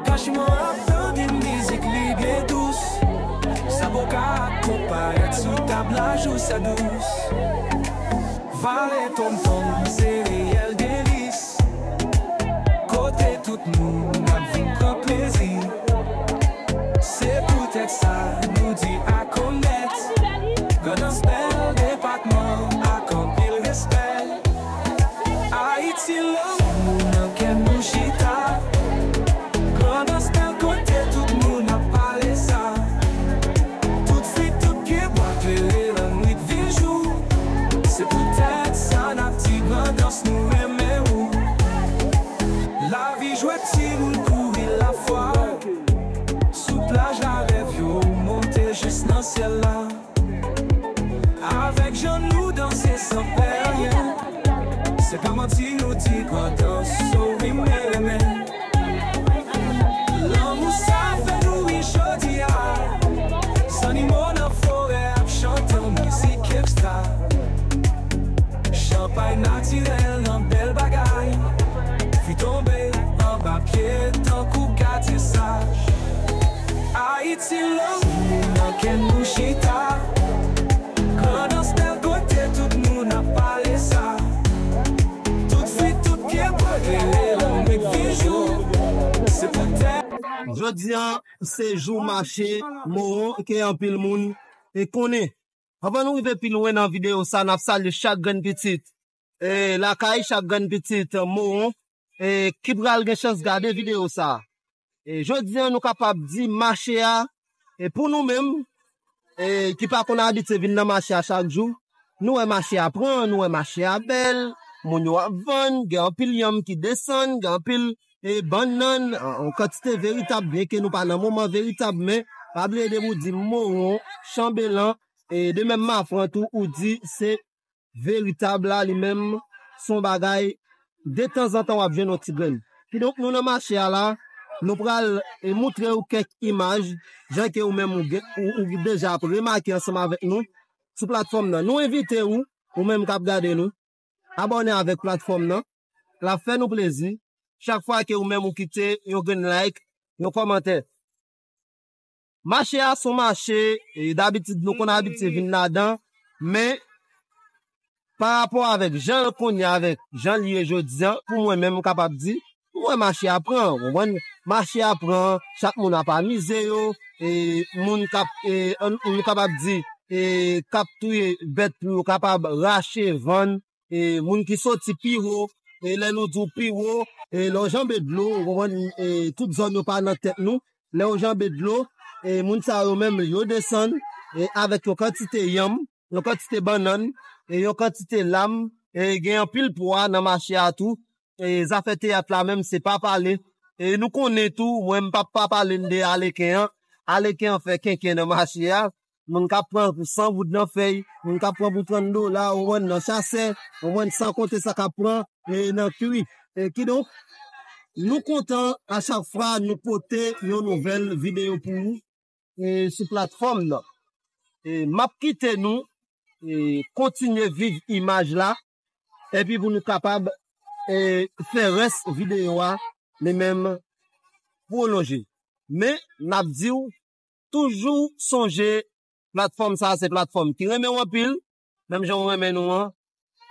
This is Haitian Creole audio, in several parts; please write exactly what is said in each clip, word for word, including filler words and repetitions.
Kachman ap tande mizik li byen dous. Sa boka ak konparèt sou tab la jou sa dous. Vale tonton se reyèl delis. Kote tout moun ap vin pran plezi. Se poutèt sa nou di Akonnèt. Grandans bèl depatman ak anpil respè. Ayiti lanmou nan kè nou chita. Grandans bèl kote tout moun ap pale sa. Tout fi, tout pye bwa klere lannwit vin jou. Se poutèt sa n ap di Grandans nou renmen ou. Lavi jwèt timoun kouri lafwa. Sou plaj la rèv yo monte jis nan syèl la. Avèk jan nou danse san pè anyen. Se pa manti nou di Grandans, o wi m renmen. Lanmou sa fè nou ri jodi a. Zannimo nan forè ap chante yon mizik ekstra. Chanpay natirèl nan bèl bagay. Fwi tonbe anba pye tankou gadyen saj. Ayiti lanmou nan kè nou chita. Grandans bèl kote tout moun ap pale sa. Tout fi, tout pye bwa klere lannwit vin jou. Se poutèt Jodi a, se jou mache mowon ke anpil moun e konnen. Anvan nou rive pi lwen nan videyo sa, n ap salye chak grenn pitit, e, lakay, chak grenn pitit mowon, e, ki pral gen chans gade videyo sa. E, jodi a, nou kapab di mache a, e, pou nou menm, e, ki pa konn abitye vin nan mache a chak jou, nou wè mache a pran, nou wè mache a bèl, moun yo ap vann, gen anpil yanm ki desann, gen anpil, e, bannann, an, an kantite veritab, byenke nou pa nan moman veritab, men pa bliye depi w di mowon, chanbelan, e, de menm mafran tou, ou di se veritab la, li menm, se yon bagay, detanzantan w ap jwenn yon ti grenn. Kidonk, nou nan mache a la, nou pral, e, moutre w kèk imaj, jan ke ou menm ou gen, ou, ou deja ap remake ansanm avèk nou sou platfòm nan. Nou envite w, ou menm k ap gade nou, abòne avèk platfòm nan. L ap fè nou plezi chak fwa ke ou menm ou kite yon grenn like, yon kòmantè. Mache a se yon mache, e, dabitid nou konn abitye vin ladan, men pa rapò avèk jan l kounye a, avèk jan l ye jodi a, pou mwen menm, m kapab di, m wè mache a pran, w konprann? Mache a pran, chak moun ap amize yo, e, moun k ap, e, ann, nou kapab di, e, k ap touye bèt pou yo kapab rache, vann, e, moun ki soti pi wo, e, lè nou di w pi wo, e, lè w janbe dlo, w konprann, e, tout zòn yo pa nan tèt nou. Lè w janbe dlo, e, moun sa yo menm, yo desann, e, avèk yon kantite yanm, yon kantite bannann, e, yon kantite lam, e, gen anpil pwa nan mache a tou. E, zafè teyat la menm, se pa pale. E, nou konnen tou, mwen, m p ap pa pale n de aleken an. Aleken an fè kenken nan mache a. Moun k ap pran pou san goud nan fèy, moun k ap pran pou trant dola, ou konprann, nan chasè, ou konprann, san konte sa k ap pran, e, nan kwi. E, kidonk, nou kontan a chak fwa nou pote yon nouvèl videyo pou ou, e, sou platfòm nan. E, m ap kite nou, e, kontinye viv imaj la, epi pou nou kapab, e, fè rès videyo a, li menm, pwolonje. Men, n ap di w, toujou sonje, platfòm sa a se platfòm ki renmen w anpil, menm jan w renmen nou an,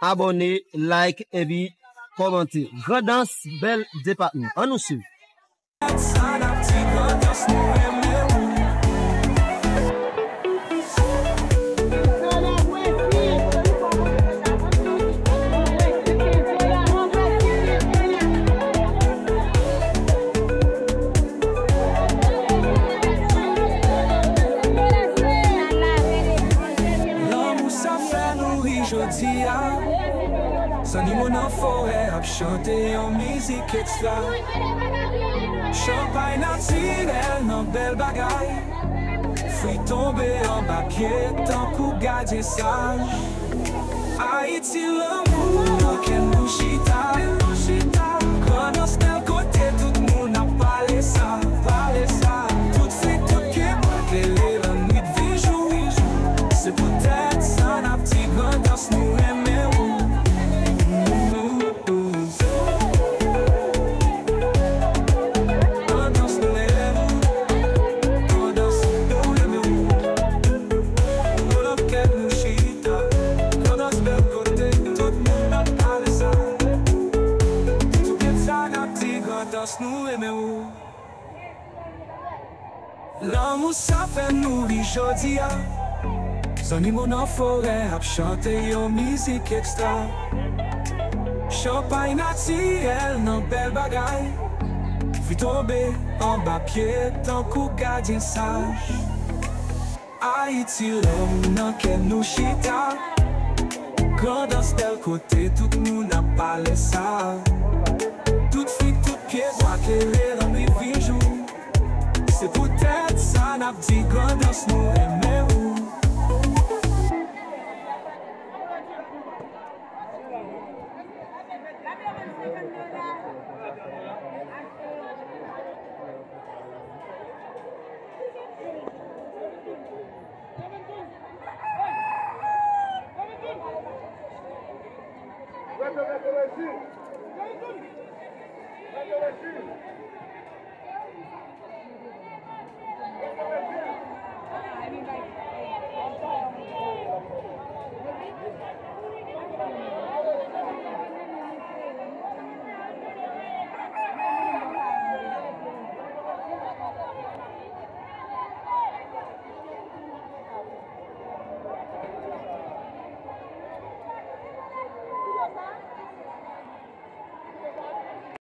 abòne, like, epi kòmante. Grandans, bèl depatman. Ann nou swiv. Lanmou sa fè nou ri jodi a. Zannimo nan forè ap chante yon mizik ekstra. Chanpay natirèl nan bèl bagay. Fwi tonbe anba pye tankou gadyen saj. Ayiti lanmou nan kè nou chita. Grandans bèl kote tout moun ap pale sa, pale sa. Tout fi, tout pye bwa klere lannwit vin jou. Se poutèt sa n ap di Grandans nou renmen ou. Nou, nou, nou. Grandans, nou renmen ou. Lanmou sa fè nou ri jodi a. Zannimo nan forè ap chante yon mizik ekstra. Chanpay natirèl nan bèl bagay. Fwi tonbe anba pye tankou gadyen saj. Ayiti, lè w nan kè nou chita. Grandans bèl kote tout moun ap pale sa. Tout fig, tout pyebwa klere lannuit vin jou. Se poutèt sa n ap di Grandans, nou renmen ou.